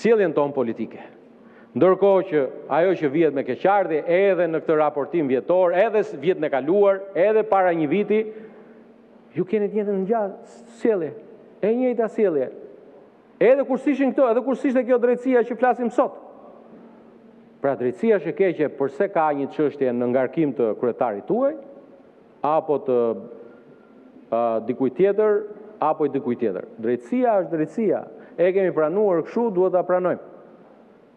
sjelljen tonë politike. Ndërkohë që ajo që vihet me keqardhje edhe në këtë raportim vjetor, edhe vitin e kaluar, edhe para një viti, ju keni të njëjtën gjë, sjellje, e njëjta sjellje. Edhe kur s'ishin këto, edhe kur s'ishte kjo drejtësia që flasim sot. Pra drejtësia është e keqe përse ka një çështje në ngarkim të kryetarit tuaj apo të dikujt tjetër apo i dikujt tjetër. Drejtësia është drejtësia. E kemi pranuar kështu, duhet ta pranojmë.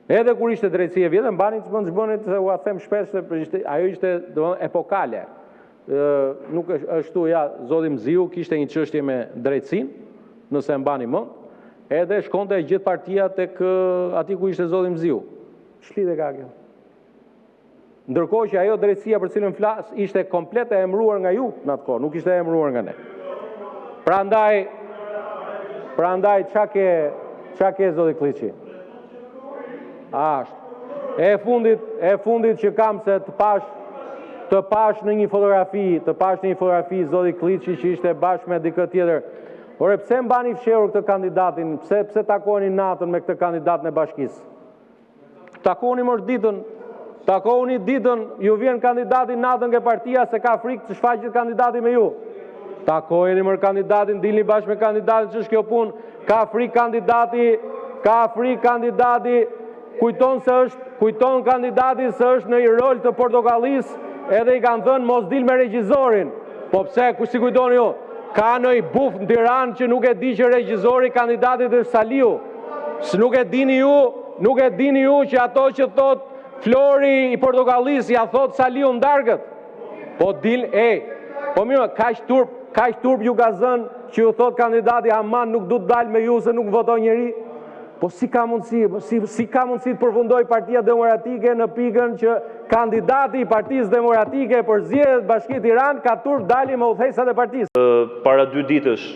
Edhe kur ishte drejtësia e vjetër, mbani mend ç'bënit, se ua them shpesh se ishte ajo ishte domethënë epokale. Ë nuk është ashtu ja, zoti Mziu kishte një çështje me drejtësinë, nëse e mbani mend, edhe shkonte e gjithë partia tek aty ku ishte zoti Mziu. Ç'lidhje ka kjo? Ndërkohë që ajo drejtësia për të cilën flas ishte komplet e emëruar nga ju në atë kohë, nuk ishte e emëruar nga ne. Prandaj, prandaj ça ke, ça ke zoti Këlliçi? Ashtu. E fundit, e fundit që kam se të pash të pash në një fotografi, të pash në një fotografi zoti Këlliçi që ishte bashkë me dikë tjetër. Ore pse mbani fshehur këtë kandidatin? Pse pse takoheni natën me këtë kandidatin e bashkisë? Takoni mor ditën, takoni ditën, ju vjen kandidati natën ke partia se ka frikë të shfaqet kandidati me ju. Takojeni mor kandidatin, dilni bashkë me kandidatin, ç'është kjo punë? Ka frikë kandidati, ka frikë kandidati, kujton se është, kujton kandidati se është në një rol të portokallisë, edhe i kanë thënë mos dil me regjizorin. Po pse, ku si kujtoni ju? Ka ndonjë buf në Tiranë që nuk e di që regjizori i kandidatit është Saliu. Se nuk e dini ju, nuk e dini ju që ato që thotë Flori i portokallisë ia thotë Saliu në darkët. Po dil, ej, po mirë, kaq turp, kaq turp ju ka zënë që ju thotë kandidati aman nuk du të dal me ju se nuk voton njeri. Po si ka mundësi, po si, si ka mundësi të përfundojë Partia Demokratike në pikën që kandidati i Partisë Demokratike për zgjedhjet Bashki Tiranë ka turp dali me udhëheqësat e partisë. Para dy ditësh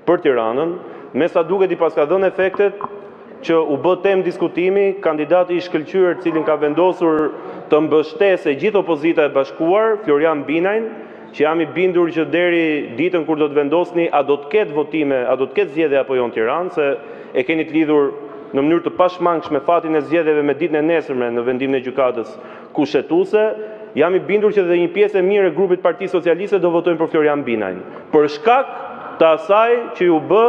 për Tiranën, me sa duket i paska dhënë efektet që u bë temë diskutimi kandidati i shkëlqyer të cilin ka vendosur të mbështesë e gjithë opozita e bashkuar, Florian Binajn, që jam i bindur që deri ditën kur do të vendosni a do të ketë votime, a do të ketë zgjedhje apo jo në Tiranë, se e keni të lidhur në mënyrë të pashmangshme fatin e zgjedhjeve me ditën e nesërme në vendimin e gjykatës Kushtetuese, jam i bindur që dhe një pjesë e mirë e grupit të Partisë Socialiste do votojnë për Florian Binajn, për shkak të asaj që ju bë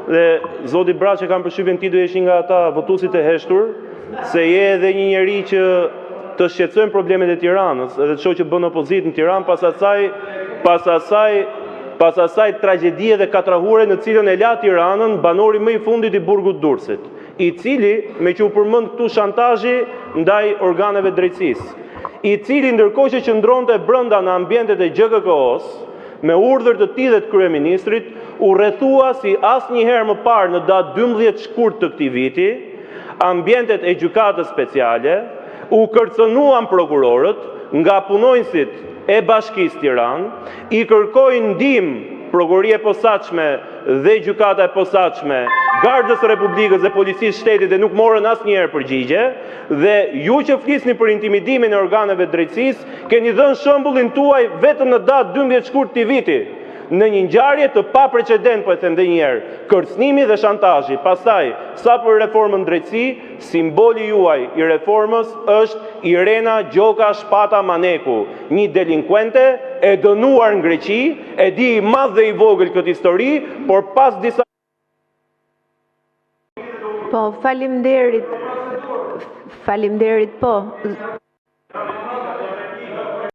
dhe zoti Braçe kam përshtypjen ti do jesh një nga ata votuesit e heshtur, se je edhe një njeri që të shqetësojnë problemet e Tiranës, edhe të shoh që bën opozitë në Tiranë pas asaj pas asaj pas asaj tragjedie dhe katrahure në cilën e la Tiranën banori më i fundit i burgut të Durrësit. i cili, meqë u përmend këtu shantazhi ndaj organeve të drejtësisë, i cili ndërkohë që qëndronte brenda në ambientet e GJKKO-së, me urdhër të tij dhe të kryeministrit, u rrethua si asnjëherë më parë në datë 12 shkurt të këtij viti, ambientet e Gjykatës Speciale, u kërcënuan prokurorët nga punonjësit e Bashkisë Tiranë, i kërkoi ndihmë Prokuroria e Posaçme dhe Gjykata e Posaçme, Gardës së Republikës dhe Policisë së Shtetit dhe nuk morën asnjëherë përgjigje, dhe ju që flisni për intimidimin e organeve të drejtësisë, keni dhënë shembullin tuaj vetëm në datë 12 shkurt të këtij viti, në një ngjarje të paprecedentë, po e them edhe një herë, kërcënimi dhe shantazhi. Pastaj, sa për reformën në drejtësi, simboli juaj i reformës është Irena Gjoka Shpata Maneku, një delinkuente e dënuar në Greqi, E di i madh dhe i vogël këtë histori, por pas disa Po, faleminderit. Faleminderit, po.